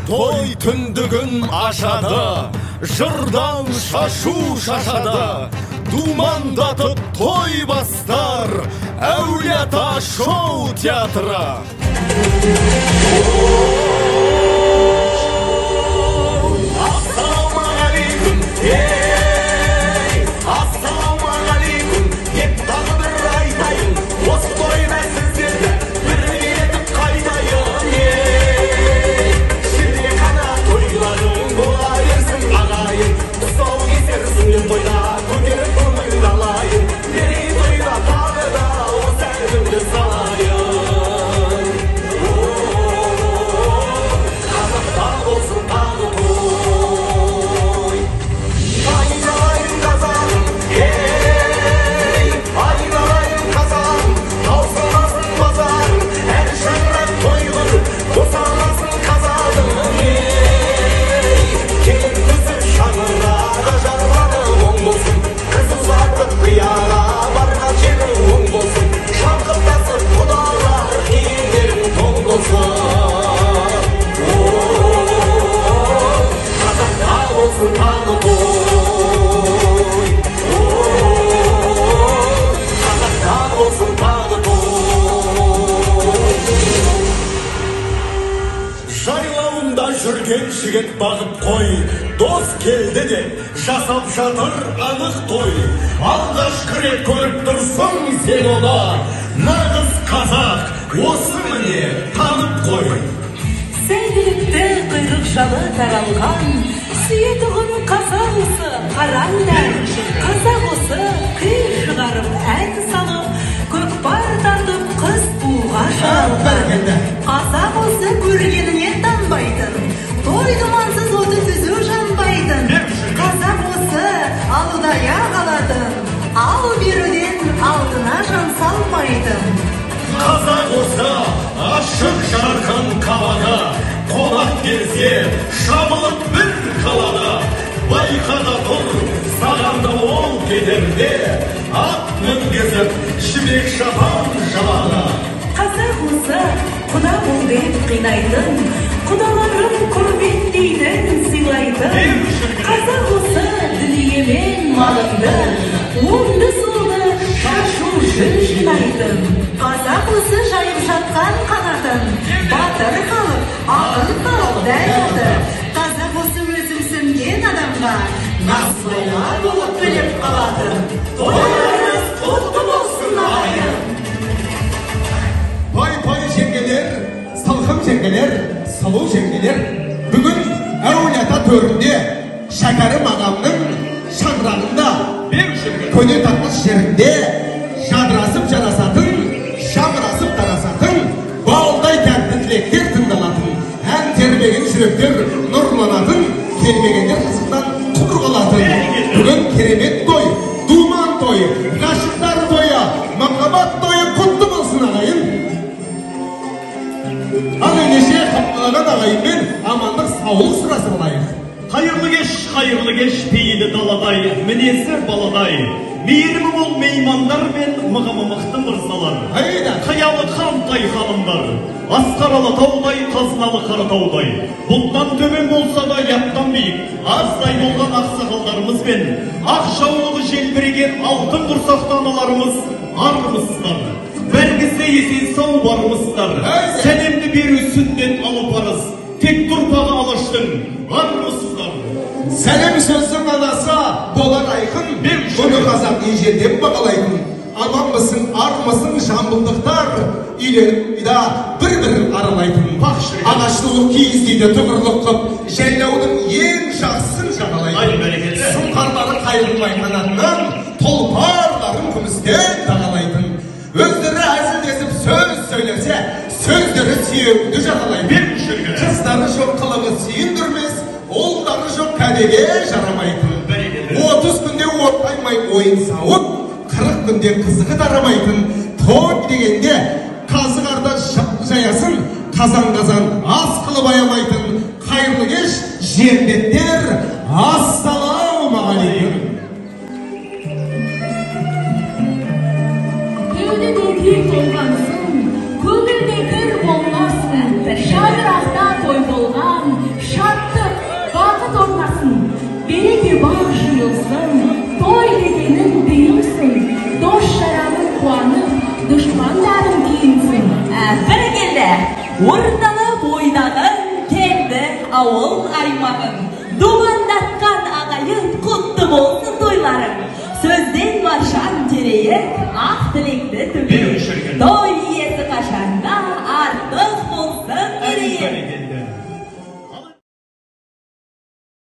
Той түндігін ашады, жырдан шашу шашады, думандатып той бастар Әулиеата шоу театры. Ассалаумағалейкум, ей, ассалаумағалейкум, деп тағы бір айтайын, осы тойда сіздерді бірге етіп қайтайын, ей. Шілдехана тойларың бола берсін, ағайын, тұсаукесер сүннет тойда көтеріп көңіл алайын, мерейтойда тағы да осы әнімді салайын. Қазақта болсын тағы той. Айналайын қазағым, ей, айналайын қазағым, таусылмасын базарың, әр шаңырақ той құрып, босанбасын қазағым, ей. Келін түсіп шаңырақ ажарланы оң болсын, қыз ұзатып қияға барған жерің оң болсын, шаңқылдасып құдалар киімдерің тоң болсын. Қазақта болсын тағы той. Қазақта болсын тағы той. Жайлауында жүрген жігіт бағып қой, дос келді де жасап жатыр анық той. Алғашқы рет көріп тұрсың сен оны, нағыз қазақ осы міне танып қой. Сәйгүлікті құйрық жалы таралған, сүйетұғын қазақ осы қараңдар. Қазақ осы күй шығарып ән салып, көкпар тартып қыз қууға шалған. Қазақ осы көргеніне танбайтын, той думансыз оты түзу жанбайтын. Қазақ осы алудай ақ алатын, ал беруден алдына жан салмайтын. Қазақ осы ашық жарқын қабағы, қонақ келсе жабылып бір қалады. Байқа да тұр, саған да ол кетерде, ат мінгізіп жібек шапан жабады. Қазақ осы құда бол деп қинайтын, құдаларын құрметтейтін, сыйлайтын. Қазақ осы дүниемен малыңды, оңды солды шашу жүн жинайтын. Қазақ осы жайып жатқан қанатын, батыр халық, ақын халық дәл аты. Қазақ осы өзімсінген адамға насыбайға болып біліп қалатын. Тойларыңыз құтты болсын, ағайын! Пай-пай жеңгелер, сылқым жеңгелер, сұлу жеңгелер, бүгін Әулиеата төрінде Шәкәрім ағамның шаңырағында, көне тартыс жерінде жадырасып жарасатын, жамырасып тарасатын, балдай тәтті тілектер тыңдалатын, ән тербеген жүректер нұрланатын, келмегендер қызықтан құр қалатын. Бүгін керемет той, думан тойы, ғашықтар тойы, махаббат тойы құтты болсын, ағайын. Ал ендеше қапқалаған ағайынмен амандық саулық сұрасып алайық. Қайырлы кеш, қайырлы кеш, пейілі даладай, мінезі баладай, мейірімі мол меймандар мен мығымы мықты мырзалар. Айда. Қиялы қантай ханымдар, асқар Алатаудай, қазыналы Қаратаудай, бұлттан төмен болса да яттан биік, аздай болған ақсақалдарымыз бен ақ жаулығы желбіреген алтын құрсақты аналарымыз армысыздар. Бәріңізде есен сау бармысыздар. Сәлемді беру сүннет алу парыз, тек тұрпағы алаштың армысыздар. Сәлем сөздің анасы болар айқын, бұны қазақ ежелден бағалайтын. Аманмысың, армысың жамбылдықтар, үйленіп да бір-бірін аралайтын. Ағаштылық киіз дейді тұғырлық қып, жайлаудың ең жақсысын жағалайтын. Сұңқарлары қайырылмай қанатынан, тұлпарларын күмістен тағалайтын. Өздері әзілдесіп сөз сөйлесе, сөздері сүйегіңді жаралайтын. Қыздары жоқ қылығы сүйіндірмес, ұлдары жоқ кәдеге жарамайтын. 30 күнде оттаймай ойын сауық, 40 күнде қызығы тарамайтын. Той дегенде қазы қарда жаясын, қазан-қазан ас қылып аямайтын. Қайырлы кеш, жендеттер, ассалаумағалейкум. Кеудеде күй толғансын, көңілде кір болмасын, шаңырақта той болған, тыйылсын, той дегенің тыйылсын, дос жараның қуанып, дұшпандарың күйінсін. Бәрекелді, орындалып ойдағың, келді ауыл аймағың. Думандатқан ағайын, құтты болсын тойларың. Сөзден маржан терейік, ақ тілекті төгейік.